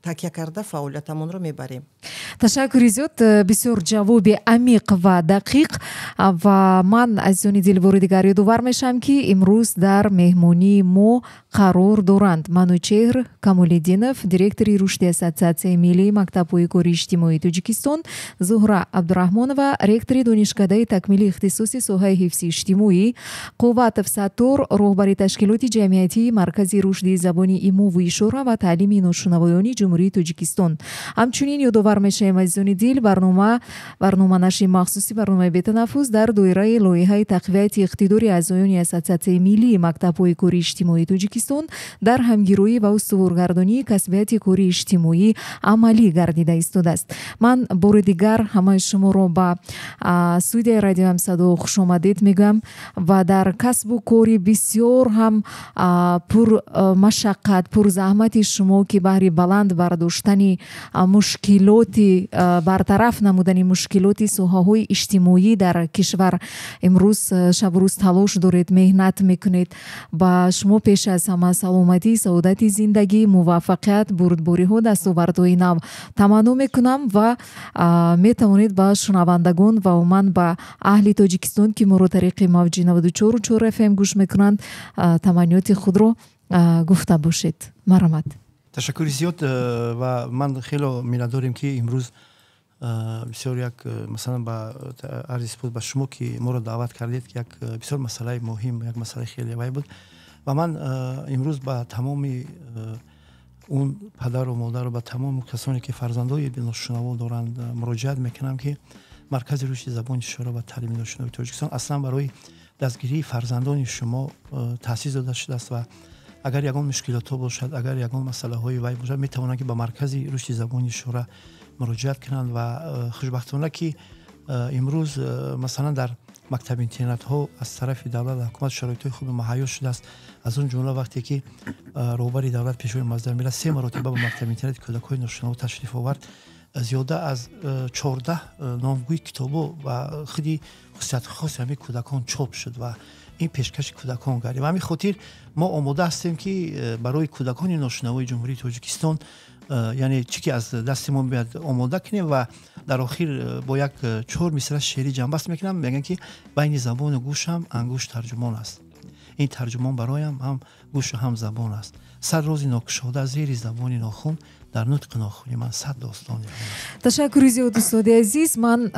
такя карда фаъолиятамонро мебарем. Ташаккури зиёд, бисёр ҷавоби амиқ ва дақиқ. Ва ман, азизони дил, бори дигар ёдовар мешавам, ки имрӯз дар меҳмонии мо қарор доранд Манучеҳр Камолиддинов, директори рушди Ассотсиатсияи миллии мактабҳои кори иҷтимоии Тоҷикистон, Зуҳра Абдураҳмонова, ректори донишкадаи такмили ихтисоси соҳаи ҳифзи иҷтимоӣ, Қувватов Саттор, роҳбари ташкилоти ҷамъиятии Маркази рушди забони имову ишора ва таълими ношунавоёни Ҷумҳурии Тоҷикистон. Ҳамчунин ёдовар мешавем, азизони дил, барнома нашри махсуси барномаи «Бетанаффус» дар доираи лоиҳаи тақвияти иқтидори аъзоёни Ассотсиатсияи миллии мактабҳои кори иҷтимоии Тоҷикистон дар ҳамгироӣ ва устуворгардонии касбияти кори иҷтимоӣ амалӣ гардида истодааст. Ман бори дигар ҳамаи шуморо ба студияи Радиои Ҳамсадо хушомадед мегӯям ва дар касбу кори бисёр ҳам пурмашаққат, пурзаҳмати шумо, ки баҳри баланд бардоштани мушкилоти, бартараф намудани мушкилоти соҳаҳои иҷтимоӣ дар кишвар имрӯз шабу рӯз талош доред, меҳнат мекунед, ба шумо пеш аз ҳама саломатӣ, саодати зиндагӣ, муваффақият, бурдбориҳо, дастовардҳои нав таманно мекунам. Ва метавонед ба шунавандагон ва умуман ба аҳли Тоҷикистон, ки моро тариқи мавҷи 94,4 ФМ гӯш мекунанд, таманниёти худро гуфта бошед. Марҳамат. Ташаккури зиёд. Ва ман хело миннатдорем, ки имрӯз бисёр як, масалан, ба арзи сипос ба шумо, ки моро даъват кардед, ки як бисёр масъалаи муҳим, як масъалаи хеле вай буд. Ва ман имрӯз ба тамоми он падару модару ба тамоми касоне, ки фарзандои ношунаво доранд, муроҷиат мекунам, ки Маркази рушди забони ишора ва таълими ношунавои Тоҷикистон аслан барои дастгирии фарзандони шумо таъсис дода шудааст. Ва агар ягон мушкилотҳо бошад, агар ягон масъалаҳои вай бошад, метавонанд, ки ба Маркази рушди забони ишора муроҷиат кунанд. Ва хушбахтона, ки имрӯз, масалан, дар мактаби интернатҳо аз тарафи давлат ва ҳукумат шароитҳои хуби муҳайё шудааст. Аз он ҷумла вақте ки роҳбари давлат, Пешвои муаззами миллат се маротиба ба мактаби интернати кӯдакҳои ношунаво ташриф овард, зиёда аз 14 номгӯи китобо ва худи хусусияти хоси ҳамин кӯдакон чоп шуд ва ин пешкаши кӯдакон гардид. Ва ҳамин хотир мо омода ҳастем, ки барои кӯдакони ношунавои Ҷумҳурии Тоҷикистон, яъне чӣ ки аз дасти мо биёяд, омода кунем. Ва дар охир бо як чор мисра шеърӣ ҷамъбаст мекунам. Мегӯям, ки байни забону гӯшам ангушт тарҷумон аст, ин тарҷумон бароям ҳам гӯшу ҳам забон аст. Сад рози нокушода зери забони нохун, дар нутқи нохуни ман сад достон. Ташаккури зиёд, устоди азиз. Ман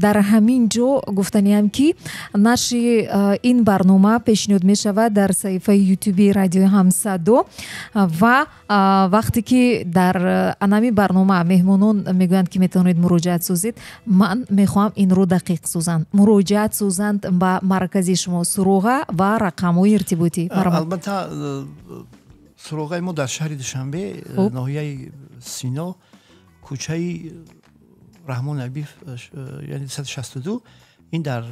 дар ҳамин ҷо гуфтаниам, ки нашри ин барнома пешниҳод мешавад дар саҳифаи Ютуби Радиои Ҳамсадо. Ва вақте ки дар анами барнома меҳмонон мегӯянд, ки метавонед муроҷиат созед, ман мехоҳам инро дақиқ созанд, муроҷиат созанд ба маркази шумо, суроға ва рақамҳои иртиботӣ. Албатта, суроғаи мо дар шаҳри Душанбе, ноҳияи Сино, кӯчаи Раҳмон Абиев, яъне 262, ин дар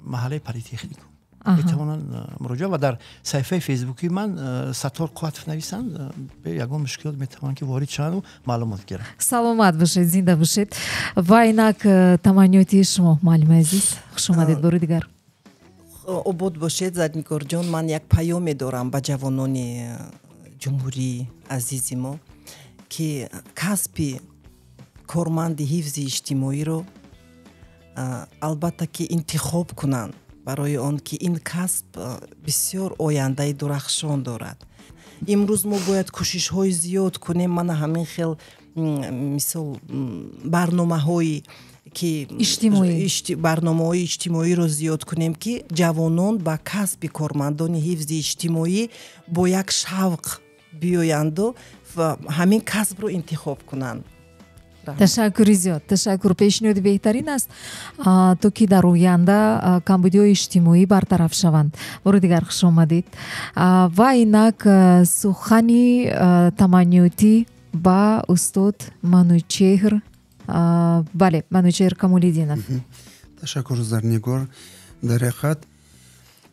маҳаллаи Политехникум метавонанд муроҷиат ва дар саҳифаи фейсбукии ман Саттор Қувватов нависанд, ягон мушкилот метавонанд, ки ворид шаванду маълумот гиранд. Саломат бошед, зинда бошед. Ва инак таманниёти шумо, муаллими азиз, хуш омадед бори дигар. Обод бошед, Зарнигорҷон. Ман як паёме дорам ба ҷавонони ҷумҳурии азизи мо, ки касби корманди ҳифзи иҷтимоиро албатта ки интихоб кунанд. Барои он ки ин касб бисёр ояндаи дурахшон дорад. Имрӯз мо бояд кӯшишҳои зиёд кунем, мана ҳамин хел мисол барномаҳои ки барномаҳои иҷтимоиро зиёд кунем, ки ҷавонон ба касби кормандони ҳифзи иҷтимоӣ бо як шавқ биёянду ва ҳамин касбро интихоб кунанд. Ташаккури зиёд, ташаккур. Пешниҳоди беҳтарин аст, то ки дар оянда камбудиҳои иҷтимоӣ бартараф шаванд. Бори дигар хуш омадед. Ва инак сухани таманниётӣ ба устод Манучеҳр, бале, Манучеҳр Камолиддинов. Ташаккур, Зарнигор. Дар ҳақиқат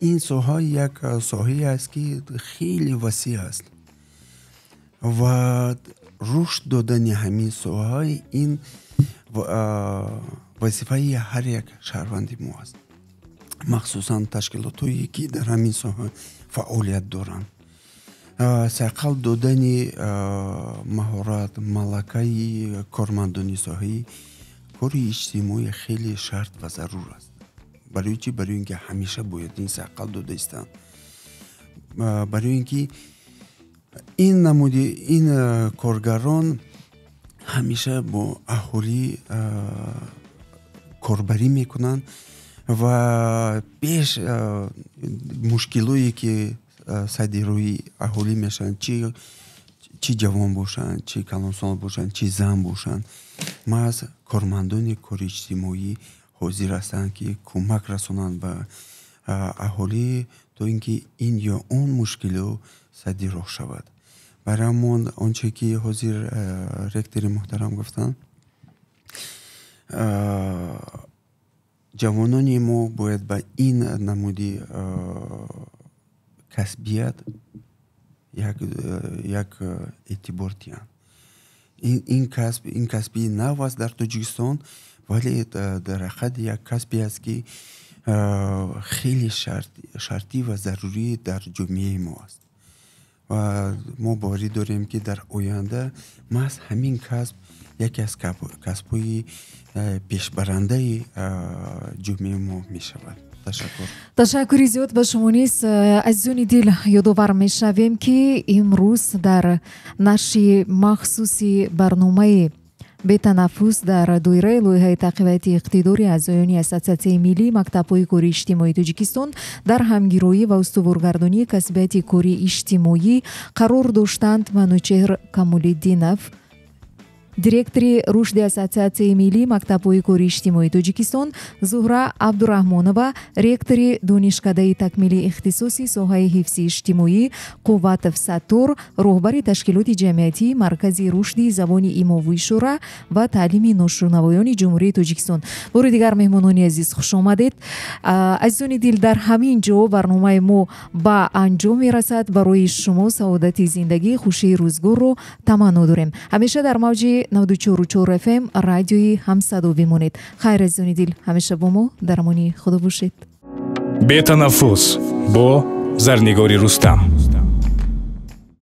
ин соҳа як соҳае аст, ки хеле васеъ аст ва рушд додани ҳамин соҳа ин вазифаи ҳар як шаҳрванди мо аст, махсусан ташкилотҳое, ки дар ҳамин соҳа фаъолият доранд. Сайқал додани маҳорат, малакаи кормандони соҳаи кори иҷтимоӣ хеле шарт ва зарур аст. Барои чӣ? Барои ин ки ҳамеша бояд ин сайқал дода истанд, барои ин ки ин намуди ин коргарон ҳамеша бо аҳолӣ корбарӣ мекунанд ва пеш мушкилое, ки сади рӯи аҳолӣ мешаванд, чӣ ҷавон бошанд, чӣ калонсол бошанд, чӣ зан бошанд, маҳз кормандони кори иҷтимоӣ ҳозир ҳастанд, ки кӯмак расонанд ба аҳолӣ, то ин ки ин ё он мушкило садди роҳ шавад. Барои ҳамон он че ки ҳозир ректори муҳтарам гуфтанд, ҷавонони мо бояд ба ин намуди касбият як эътибор диҳанд. Ин касб, ин касби нав аст дар Тоҷикистон, вале дар ҳақиқат як касбе аст, ки хеле шартӣ ва зарурӣ дар ҷомеаи мо аст ва мо боварӣ дорем, ки дар оянда маҳз ҳамин касб яке аз касбҳои пешбарандаи ҷомеаи мо мешавад. Ташаккур. Ташаккури зиёд ба шумо низ. Азизони дил, ёдовар мешавем, ки имрӯз дар нашри махсуси барномаи «Бетанаффус» дар доираи лоиҳаи тақвияти иқтидори аъзоёни Ассотсиатсияи миллии мактабҳои кори иҷтимоии Тоҷикистон дар ҳамгироӣ ва устуворгардонии касбияти кори иҷтимоӣ қарор доштанд Манучеҳр Камолиддинов, директори рушди Ассотсиатсияи миллии мактабҳои кори иҷтимоии Тоҷикистон, Зуҳра Абдураҳмонова, ректори Донишкадаи такмили ихтисоси соҳаи ҳифзи иҷтимоӣ, Қувватов Саттор, роҳбари ташкилоти ҷамъиятии Маркази рушди забони имову ишора ва таълими ношунавоёни Ҷумҳурии Тоҷикистон. Бори дигар, меҳмонони азиз, хуш омадед. Азизони дил, дар ҳамин ҷо барномаи мо ба анҷом мерасад. Барои шумо саодати зиндагӣ, хушии рӯзгорро таманно дорем. Ҳамеша дар мавҷи 94,4 FM радиои ҳамсадо бимонед. Хайр, азизони дил, ҳамеша бо мо дар амони Худо бошед. «Бетанаффус» бо Зарнигори Рустам.